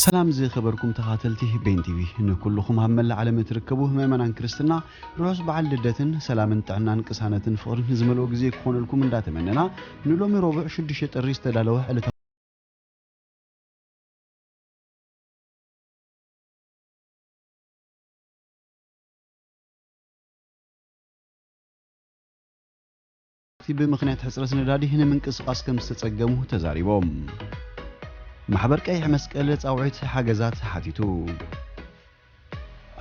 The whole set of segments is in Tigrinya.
ሰላም ዝኸበርኩም ተኻተልቲ ቤን ቲቪ፣ ንኩልኹም ኣብ መላእ ዓለም እትርከቡ ምእመናን ክርስትና ርሑስ በዓል ልደትን ሰላምን ጥዕናን ቅሳነትን ፍቕርን ዝመልኦ ግዜ ክኾነልኩም እንዳተመነና፣ ንሎሚ ረቡዕ ሽዱሽተ ጥሪ ዝተዳለወ ዕለታዊ እቲ ብምኽንያት ሕጽረት ነዳዲ ንምንቅስቓስ ከም ዝተጸገሙ ተዛሪቦም። ማሕበር ቀይሕ መስቀል ጻውዒት ሓገዛት ሓቲቱ።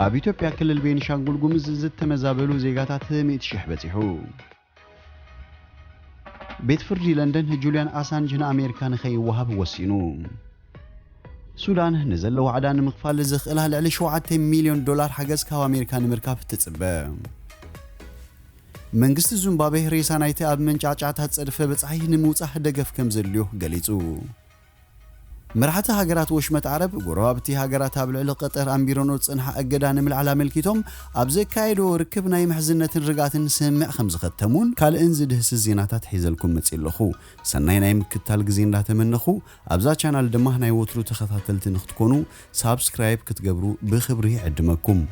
ኣብ ኢትዮጵያ ክልል ቤኒሻንጉል ጉምዝ ዝተመዛበሉ ዜጋታት ሚእቲ ሽሕ በጺሑ። ቤት ፍርዲ ለንደን ጁልያን ኣሳንጅ ንኣሜሪካ ንኸይወሃብ ወሲኑ። ሱዳን ንዘለዋ ዕዳ ንምኽፋል ዘኽእላ ልዕሊ ሸውዓተ ሚልዮን ዶላር ሓገዝ ካብ ኣሜሪካ ንምርካብ ትጽበ። መንግስቲ ዙምባቤ ሬሳ ናይቲ ኣብ መንጫዕጫዕታ ዝጸድፈ በጻሒ ንምውጻእ ደገፍ ከም ዘድልዮ ገሊጹ። መራሕቲ ሃገራት ወሽመጥ ዓረብ፣ ጎረባብቲ ሃገራት ኣብ ልዕሊ ቀጠር ኣንቢረኖ ዝጸንሓ እገዳ ንምልዓል ኣመልኪቶም ኣብ ዘካየድዎ ርክብ ናይ ምሕዝነትን ርግኣትን ስምምዕ ከም ዝኸተሙን ካልእን ዝድህስስ ዜናታት ሒዘልኩም መጺእ ኣለኹ። ሰናይ ናይ ምክትታል ግዜ እንዳተመነኹ፣ ኣብዛ ቻናል ድማ ናይ ወትሩ ተኸታተልቲ ንክትኮኑ ሳብስክራይብ ክትገብሩ ብኽብሪ ይዕድመኩም።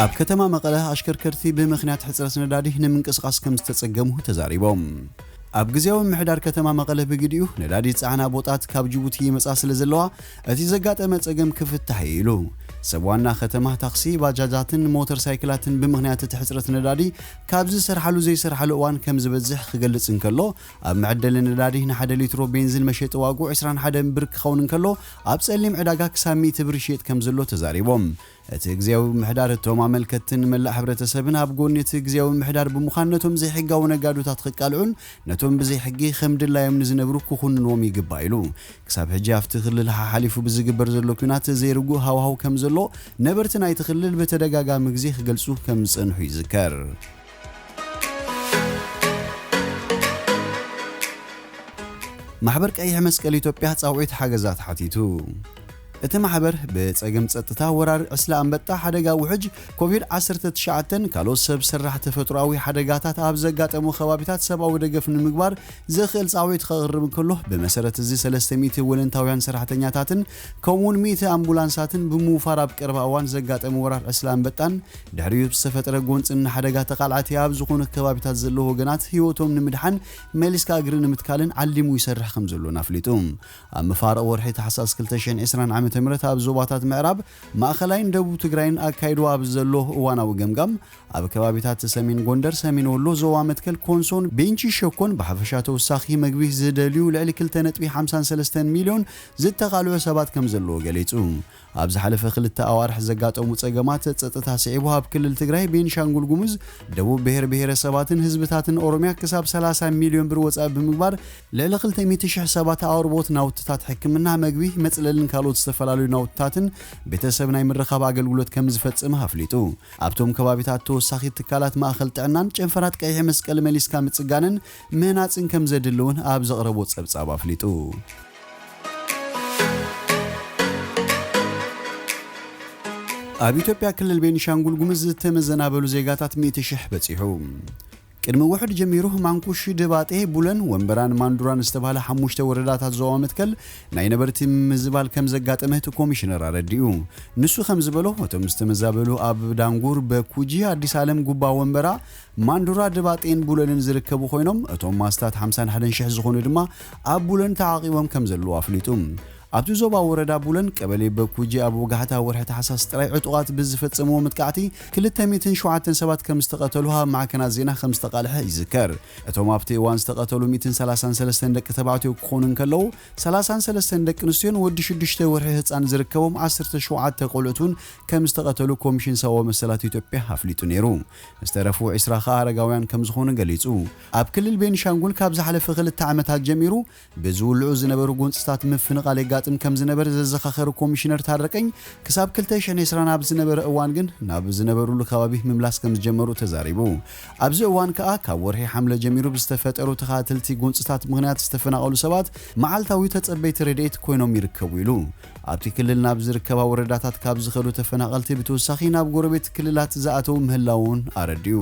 ኣብ ከተማ መቐለ ኣሽከርከርቲ ብምኽንያት ሕጽረት ነዳዲ ንምንቅስቓስ ከም ዝተጸገሙ ተዛሪቦም። ኣብ ግዜያዊ ምምሕዳር ከተማ መቐለ ብግዲኡ ነዳዲ ዝጸዓና ቦጣት ካብ ጅቡቲ ይመጻ ስለ ዘለዋ እቲ ዘጋጠመ ጸገም ክፍታሕ እዩ ኢሉ። ሰብ ዋና ከተማ ታክሲ፣ ባጃጃትን ሞተር ሳይክላትን ብምኽንያት እቲ ሕጽረት ነዳዲ ካብ ዝሰርሓሉ ዘይሰርሓሉ እዋን ከም ዝበዝሕ ክገልጽ እንከሎ፣ ኣብ መዐደሊ ነዳዲ ንሓደ ሊትሮ ቤንዚን መሸጢ ዋግኡ ዕስራን ሓደን ብር ክኸውን እንከሎ፣ ኣብ ጸሊም ዕዳጋ ክሳብ ሚእቲ ብር ይሽየጥ ከም ዘሎ ተዛሪቦም። እቲ ግዜያዊ ምምሕዳር እቶም ኣመልከትትን መላእ ሕብረተሰብን ኣብ ጎኒ እቲ ግዜያዊ ምምሕዳር ብምዃን ነቶም ዘይሕጋዊ ነጋዶታት ክቃልዑን ነቶም ብዘይ ሕጊ ከም ድላዮም ንዝነብሩ ክኹንንዎም ይግባእ ኢሉ። ክሳብ ሕጂ ኣብቲ ክልል ሓሓሊፉ ብዝግበር ዘሎ ኲናት ዘይርጉእ ሃዋህው ከም ዘሎ ነበርቲ ናይቲ ክልል ብተደጋጋሚ ግዜ ክገልጹ ከም ዝጸንሑ ይዝከር። ማሕበር ቀይሕ መስቀል ኢትዮጵያ ጻውዒት ሓገዛት ሓቲቱ። እቲ ማሕበር ብጸገም ጸጥታ፣ ወራር ዕስለ ኣንበጣ፣ ሓደጋ ውሕጅ ኮቪድ ዓሰርተ ትሽዓተን ካልኦት ሰብ ሰራሕ ተፈጥሮኣዊ ሓደጋታት ኣብ ዘጋጠሙ ከባቢታት ሰብኣዊ ደገፍ ንምግባር ዘኽእል ጻውዒት ከቕርብ እንከሎ፣ ብመሰረት እዚ ሰለስተ ሚእቲ ወለንታውያን ሰራሕተኛታትን ከምኡውን ሚእቲ ኣምቡላንሳትን ብምውፋር ኣብ ቀረባ እዋን ዘጋጠሙ ወራር ዕስለ ኣንበጣን ድሕሪኡ ብዝተፈጠረ ጎንጽን ንሓደጋ ተቓላዕቲ ኣብ ዝኾኑ ከባቢታት ዘለዉ ወገናት ህይወቶም ንምድሓን መሊስካ እግሪ ንምትካልን ዓሊሙ ይሰርሕ ከም ዘሎን ኣፍሊጡ። ኣብ መፋርቕ ወርሒ ታሕሳስ ክልተ ሽሕን ዕስራን ዓመተ ምህረት ኣብ ዞባታት ምዕራብ፣ ማእኸላይን ደቡብ ትግራይን ኣካይድዎ ኣብ ዘሎ እዋናዊ ገምጋም፣ ኣብ ከባቢታት ሰሜን ጎንደር፣ ሰሜን ወሎ፣ ዞባ መትከል፣ ኮንሶን ቤንች ሸኮን ብሓፈሻ ተወሳኺ መግቢ ዝደልዩ ልዕሊ ክልተ ነጥቢ ሓምሳን ሰለስተን ሚልዮን ዝተቓልዑ ሰባት ከም ዘለዎ ገሊጹ። ኣብ ዝሓለፈ ክልተ ኣዋርሕ ዘጋጠሙ ጸገማት ጸጥታ ስዒቡ ኣብ ክልል ትግራይ፣ ቤንሻንጉል ጉሙዝ፣ ደቡብ ብሔር ብሔረሰባትን ህዝብታትን ኦሮሚያ ክሳብ ሰላሳ ሚልዮን ብር ወጻኢ ብምግባር ልዕሊ ክልተ ሚእቲ ሽሕ ሰባት ኣቕርቦት ናውትታት ሕክምና፣ መግቢ፣ መጽለልን ካልኦት ዝተፈላለዩ ናውትታትን ቤተሰብ ናይ ምርኻብ ኣገልግሎት ከም ዝፈጸመ ኣፍሊጡ። ኣብቶም ከባቢታት ተወሳኺ ትካላት ማእኸል ጥዕናን ጨንፈራት ቀይሕ መስቀል መሊስካ ምጽጋንን ምህናጽን ከም ዘድሊ እውን ኣብ ዘቕረቦ ጸብጻብ ኣፍሊጡ። ኣብ ኢትዮጵያ ክልል ቤኒሻንጉል ጉምዝ ዝተመዘናበሉ ዜጋታት ሚእቲ ሽሕ በጺሑ። ቅድሚ ውሕድ ጀሚሩ ማንኩሽ፣ ድባጤ፣ ቡለን፣ ወንበራን ማንዱራን ዝተባህለ ሓሙሽተ ወረዳታት ዞባ መትከል ናይ ነበርቲ ምምዝባል ከም ዘጋጠመ እቲ ኮሚሽነር ኣረዲኡ። ንሱ ከም ዝበሎ፣ እቶም ዝተመዛበሉ ኣብ ዳንጉር፣ በኩጂ፣ ኣዲስ ኣለም፣ ጉባ፣ ወንበራ፣ ማንዱራ፣ ድባጤን ቡለንን ዝርከቡ ኮይኖም፣ እቶም ማስታት ሓምሳን ሓደን ሽሕ ዝኾኑ ድማ ኣብ ቡለን ተዓቒቦም ከም ዘለዉ ኣፍሊጡ። ኣብቲ ዞባ ወረዳ ቡለን ቀበሌ በኩጂ ኣብ ወጋሕታ ወርሒ ታሕሳስ ጥራይ ዕጡቓት ብዝፈጸምዎ መጥቃዕቲ ክልተ ሚእትን ሸውዓተን ሰባት ከም ዝተቐተሉ ኣብ ማዕከናት ዜና ከም ዝተቓልሐ ይዝከር። እቶም ኣብቲ እዋን ዝተቐተሉ ሚእትን ሰላሳን ሰለስተን ደቂ ተባዕትዮ ክኾኑ እንከለዉ፣ ሰላሳን ሰለስተን ደቂ ኣንስትዮን ወዲ ሽዱሽተ ወርሒ ህጻን ዝርከቦም ዓሰርተ ሸውዓተ ቆልዑት እውን ከም ዝተቐተሉ ኮሚሽን ሰብኣዊ መሰላት ኢትዮጵያ ኣፍሊጡ ነይሩ። ዝተረፉ ዕስራ ከኣ ኣረጋውያን ከም ዝኾኑ ገሊጹ። ኣብ ክልል ቤኒሻንጉል ካብ ዝሓለፈ ክልተ ዓመታት ጀሚሩ ብዝውልዑ ዝነበሩ ጎንጽታት ምፍንቓል የጋጥም ጥም ከም ዝነበረ ዘዘኻኸሩ ኮሚሽነር ታረቀኝ፣ ክሳብ ክልተ ሽሕን ዕስራን ኣብ ዝነበረ እዋን ግን ናብ ዝነበሩሉ ከባቢ ምምላስ ከም ዝጀመሩ ተዛሪቡ። ኣብዚ እዋን ከኣ ካብ ወርሒ ሓምለ ጀሚሩ ብዝተፈጠሩ ተኸታተልቲ ጎንጽታት ምኽንያት ዝተፈናቐሉ ሰባት መዓልታዊ ተጸበይቲ ረድኤት ኮይኖም ይርከቡ ኢሉ። ኣብቲ ክልል ናብ ዝርከባ ወረዳታት ካብ ዝኸዱ ተፈናቐልቲ ብተወሳኺ ናብ ጎረቤት ክልላት ዝኣተዉ ምህላውን ኣረዲኡ።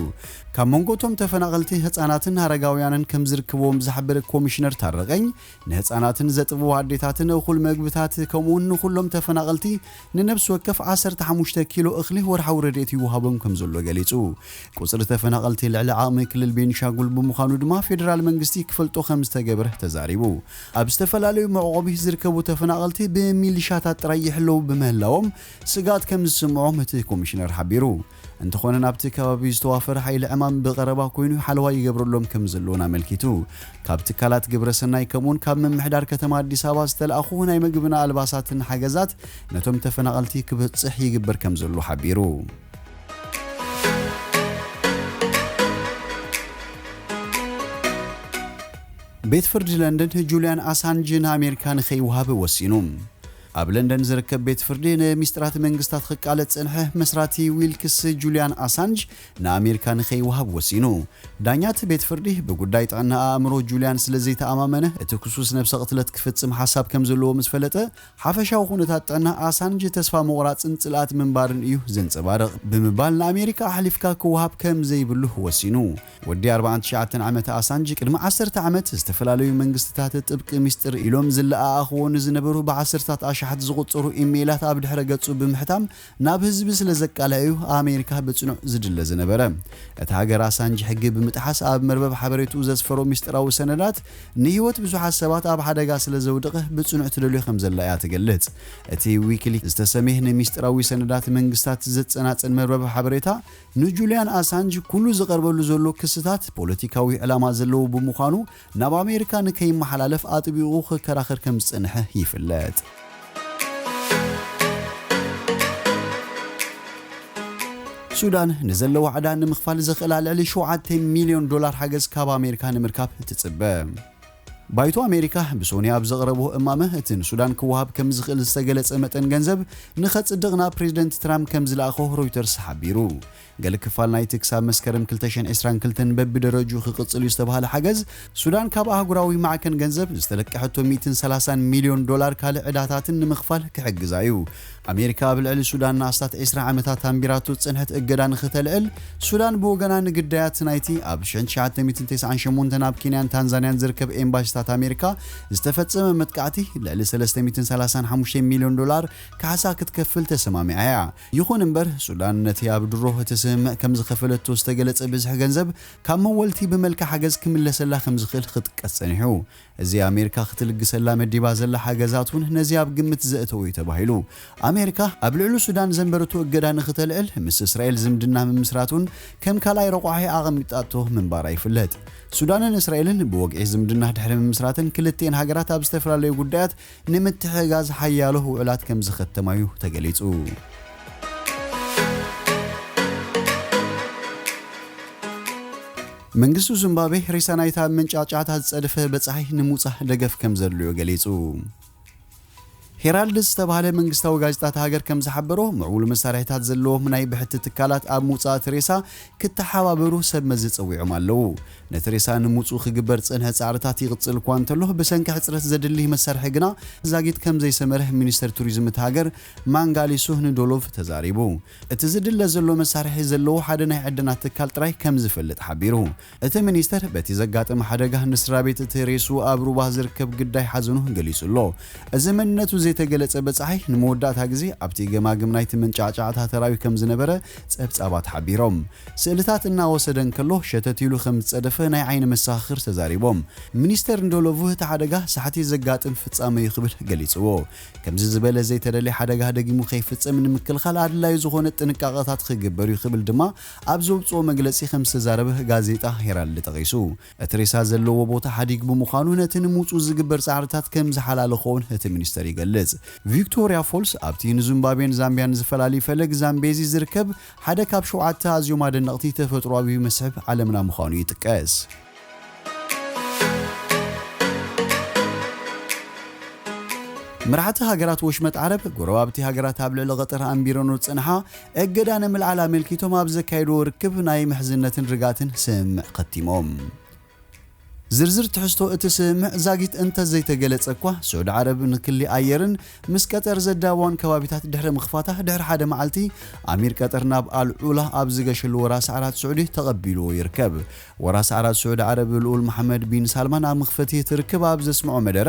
ካብ መንጎ እቶም ተፈናቐልቲ ህጻናትን ኣረጋውያንን ከም ዝርከብዎም ዝሓበረ ኮሚሽነር ታረቀኝ፣ ንህጻናትን ዘጥብዋ ኣዴታትን እኹል መግብታት ከምኡውን ንኹሎም ተፈናቐልቲ ንነብሲ ወከፍ ዓሰርተ ሓሙሽተ ኪሎ እኽሊ ወርሓዊ ረድኤት ይወሃቦም ከም ዘሎ ገሊጹ። ቁጽሪ ተፈናቐልቲ ልዕሊ ዓቕሚ ክልል ቤኒሻንጉል ብምዃኑ ድማ ፌደራል መንግስቲ ክፈልጦ ከም ዝተገብረ ተዛሪቡ። ኣብ ዝተፈላለዩ መዕቆቢ ዝርከቡ ተፈናቐልቲ ብሚሊሻታት ጥራይ ይሕለዉ ብምህላዎም ስግኣት ከም ዝስምዖም እቲ ኮሚሽነር ሓቢሩ። እንተኾነ ናብቲ ከባቢ ዝተዋፈረ ሓይሊ ዕማም ብቐረባ ኮይኑ ሓለዋ ይገብረሎም ከም ዘለውን ኣመልኪቱ። ካብ ትካላት ግብረ ሰናይ ከምኡውን ካብ ምምሕዳር ከተማ ኣዲስ ኣበባ ዝተለኣኹ ናይ ምግብን ኣልባሳትን ሓገዛት ነቶም ተፈናቐልቲ ክበጽሕ ይግበር ከም ዘሎ ሓቢሩ። ቤት ፍርዲ ለንደን ጁልያን ኣሳንጅ ንኣሜሪካ ንኸይወሃብ ወሲኑ። ኣብ ለንደን ዝርከብ ቤት ፍርዲ ንሚስጥራት መንግስታት ክቃለጽ ጸንሐ መስራቲ ዊልክስ ጁልያን ኣሳንጅ ንኣሜሪካ ንኸይወሃብ ወሲኑ። ዳኛ እቲ ቤት ፍርዲ ብጉዳይ ጥዕና ኣእምሮ ጁልያን ስለ ዘይተኣማመነ እቲ ክሱስ ነብሰ ቅትለት ክፍጽም ሓሳብ ከም ዘለዎ ምስ ፈለጠ ሓፈሻዊ ኩነታት ጥዕና ኣሳንጅ ተስፋ ምቑራጽን ጽልኣት ምንባርን እዩ ዘንጸባርቕ ብምባል ንኣሜሪካ ኣሕሊፍካ ክወሃብ ከም ዘይብሉ ወሲኑ። ወዲ ኣርባዓን ትሽዓተን ዓመት ኣሳንጅ ቅድሚ ዓሰርተ ዓመት ዝተፈላለዩ መንግስትታት ጥብቂ ሚስጥር ኢሎም ዝለኣኣኽዎ ንዝነበሩ ብዓሰርታት ኣሽሓት ዝቑጸሩ ኢሜይላት ኣብ ድሕረ ገጹ ብምሕታም ናብ ህዝቢ ስለ ዘቃለዐ እዩ ኣሜሪካ ብጽኑዕ ዝድለ ዝነበረ። እቲ ሃገር ኣሳንጅ ሕጊ ብምጥሓስ ኣብ መርበብ ሓበሬትኡ ዘስፈሮ ሚስጥራዊ ሰነዳት ንህይወት ብዙሓት ሰባት ኣብ ሓደጋ ስለ ዘውደቐ ብጽኑዕ ትደልዮ ከም ዘላ እያ ትገልጽ። እቲ ዊኪሊክስ ዝተሰምየ ንሚስጥራዊ ሰነዳት መንግስታት ዘጸናጽን መርበብ ሓበሬታ ንጁልያን ኣሳንጅ ኩሉ ዝቐርበሉ ዘሎ ክስታት ፖለቲካዊ ዕላማ ዘለዎ ብምዃኑ ናብ ኣሜሪካ ንከይመሓላለፍ ኣጥቢቑ ክከራኸር ከም ዝጸንሐ ይፍለጥ። ሱዳን ንዘለዋ ዕዳ ንምኽፋል ዘኽእላ ልዕሊ ሸውዓተ ሚልዮን ዶላር ሓገዝ ካብ ኣሜሪካ ንምርካብ ትጽበ። ባይቶ ኣሜሪካ ብሶኒ ኣብ ዘቕረቦ እማመ እቲ ንሱዳን ክወሃብ ከም ዝኽእል ዝተገለጸ መጠን ገንዘብ ንኸጽድቕ ናብ ፕሬዚደንት ትራምፕ ከም ዝለኣኾ ሮይተርስ ሓቢሩ። ገለ ክፋል ናይቲ ክሳብ መስከረም ክልተ ሽሕን ዕስራን ክልተን በብደረጅኡ ክቕጽል እዩ ዝተባህለ ሓገዝ ሱዳን ካብ ኣህጉራዊ ማዕከን ገንዘብ ዝተለቀሐቶ ሚእትን ሰላሳን ሚልዮን ዶላር ካልእ ዕዳታትን ንምኽፋል ክሕግዛ እዩ። ኣሜሪካ ኣብ ልዕሊ ሱዳን ንኣስታት ዕስራ ዓመታት ኣንቢራቶ ዝጸንሐት እገዳ ንኽተልዕል፣ ሱዳን ብወገና ንግዳያት ናይቲ ኣብ ሽሕን ትሽዓተ ሚእትን ተስዓን ሸሞንተን ኣብ ኬንያን ታንዛንያን ዝርከብ ኤምባሲታት ኣሜሪካ ዝተፈጸመ መጥቃዕቲ ልዕሊ ሰለስተ ሚእትን ሰላሳን ሓሙሽተ ሚልዮን ዶላር ካሕሳ ክትከፍል ተሰማሚዓ እያ። ይኹን እምበር፣ ሱዳን ነቲ ኣብ ድሮ እቲ ስምምዕ ከም ዝኸፈለቶ ዝተገለጸ ብዝሒ ገንዘብ ካብ መወልቲ ብመልክዕ ሓገዝ ክምለሰላ ከም ዝኽእል ክጥቀስ ጸኒሑ። እዚ ኣሜሪካ ክትልግሰላ መዲባ ዘላ ሓገዛት እውን ነዚ ኣብ ግምት ዘእተወ እዩ ተባሂሉ። ኣሜሪካ ኣብ ልዕሊ ሱዳን ዘንበረቶ እገዳ ንኽተልዕል ምስ እስራኤል ዝምድና ምምስራት እውን ከም ካልኣይ ረቋሒ ኣቐሚጣቶ ምንባራ ይፍለጥ። ሱዳንን እስራኤልን ብወግዒ ዝምድና ድሕሪ ምምስራተን ክልቲኤን ሃገራት ኣብ ዝተፈላለዩ ጉዳያት ንምትሕግጋዝ ሓያሎ ውዕላት ከም ዝኸተማ እዩ ተገሊጹ። መንግስቲ ዚምባብዌ ሬሳ ናይታ መንጫዕጫዕታ ዝጸደፈ በጻሒ ንምውጻእ ደገፍ ከም ዘድልዮ ገሊጹ። ሄራልድ ዝተባህለ መንግስታዊ ጋዜጣ እታ ሃገር ከም ዝሓበሮ፣ ምዕቡል መሳርሒታት ዘለዎም ናይ ብሕቲ ትካላት ኣብ ምውጻእ እቲ ሬሳ ክተሓባበሩ ሰብ መዚ ጸዊዖም ኣለዉ። ነቲ ሬሳ ንምውጽኡ ክግበር ዝጸንሐ ጻዕርታት ይቕጽል እኳ እንተሎ፣ ብሰንኪ ሕጽረት ዘድሊ መሳርሒ ግና ዛጊት ከም ዘይሰመረ ሚኒስተር ቱሪዝም እታ ሃገር ማንጋሊሱ ንዶሎቭ ተዛሪቡ። እቲ ዝድለ ዘሎ መሳርሒ ዘለዎ ሓደ ናይ ዕደና ትካል ጥራይ ከም ዝፈልጥ ሓቢሩ። እቲ ሚኒስተር በቲ ዘጋጠመ ሓደጋ ንስድራ ቤት እቲ ሬሱ ኣብ ሩባ ዝርከብ ግዳይ ሓዘኑ ገሊጹ ኣሎ። እዚ መንነቱ ዘይተገለጸ በጻሒ ንመወዳእታ ግዜ ኣብቲ ገማግም ናይቲ መንጫዕጫዕታ ተራእዩ ከም ዝነበረ ጸብጻባት ሓቢሮም። ስእልታት እናወሰደ እንከሎ ሸተት ኢሉ ከም ዝጸደፈ ናይ ዓይኒ መሰኻኽር ተዛሪቦም። ሚኒስተር ንዶሎቭ እቲ ሓደጋ ሳሕቲ ዘጋጥም ፍጻመ እዩ ክብል ገሊጽዎ። ከምዚ ዝበለ ዘይተደልየ ሓደጋ ደጊሙ ከይፍጸም ንምክልኻል ኣድላዩ ዝኾነ ጥንቃቐታት ክግበር እዩ ክብል ድማ ኣብ ዘውጽኦ መግለጺ ከም ዝተዛረበ ጋዜጣ ሄራልድ ጠቒሱ። እቲ ሬሳ ዘለዎ ቦታ ሓዲግ ብምዃኑ ነቲ ንምውጹ ዝግበር ጻዕርታት ከም ዝሓላለኾ እውን እቲ ሚኒስተር ይገልጽ። ቪክቶሪያ ፎልስ ኣብቲ ንዚምባብዌን ዛምቢያን ዝፈላሊ ፈለግ ዛምቤዚ ዝርከብ ሓደ ካብ ሸውዓተ ኣዝዮም ኣደነቕቲ ተፈጥሮኣዊ መስሕብ ዓለምና ምዃኑ ይጥቀስ። መራሕቲ ሃገራት ወሽመጥ ዓረብ፣ ጎረባብቲ ሃገራት ኣብ ልዕሊ ቀጠር ኣንቢረኖ ዝጸንሓ እገዳ ንምልዓል ኣመልኪቶም ኣብ ዘካየድዎ ርክብ ናይ ምሕዝነትን ርግኣትን ስምምዕ ከቲሞም። ዝርዝር ትሕዝቶ እቲ ስምምዕ ዛጊት እንተ ዘይተገለጸ እኳ፣ ስዑዲ ዓረብ ንክሊ ኣየርን ምስ ቀጠር ዘዳወን ከባቢታት ድሕሪ ምኽፋታ፣ ድሕሪ ሓደ መዓልቲ ኣሚር ቀጠር ናብ ኣል ዑላ ኣብ ዝገሸሉ ወራስ ዓራት ስዑዲ ተቐቢልዎ ይርከብ። ወራስ ዓራት ስዑዲ ዓረብ ልኡል መሓመድ ቢን ሳልማን ኣብ መኽፈቲ እቲ ርክብ ኣብ ዘስምዖ መደረ፣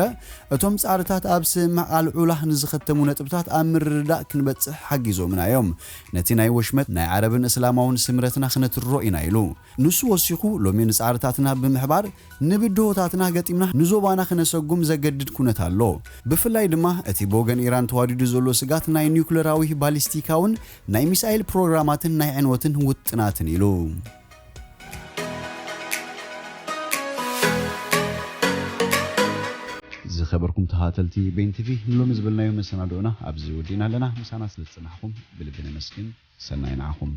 እቶም ጻዕርታት ኣብ ስምምዕ ኣል ዑላ ንዝኸተሙ ነጥብታት ኣብ ምርድዳእ ክንበጽሕ ሓጊዞምና እዮም። ነቲ ናይ ወሽመጥ ናይ ዓረብን እስላማውን ስምረትና ክነትርሮ ኢና ኢሉ። ንሱ ወሲኹ፣ ሎሚ ንጻዕርታትና ብምሕባር ንብድሆታትና ገጢምና ንዞባና ክነሰጉም ዘገድድ ኩነት ኣሎ። ብፍላይ ድማ እቲ ብወገን ኢራን ተዋዲዱ ዘሎ ስጋት ናይ ኒውክለራዊ ባሊስቲካውን ናይ ሚሳይል ፕሮግራማትን ናይ ዕንወትን ውጥናትን ኢሉ። ዝኸበርኩም ተኸታተልቲ ቤን ቲቪ፣ ንሎሚ ዝበልናዮ መሰናድኦና ኣብዚ ወዲእና ኣለና። ምሳና ስለ ዝጸናሕኩም ብልቢ ነመስግን። ሰናይ ንዓኹም።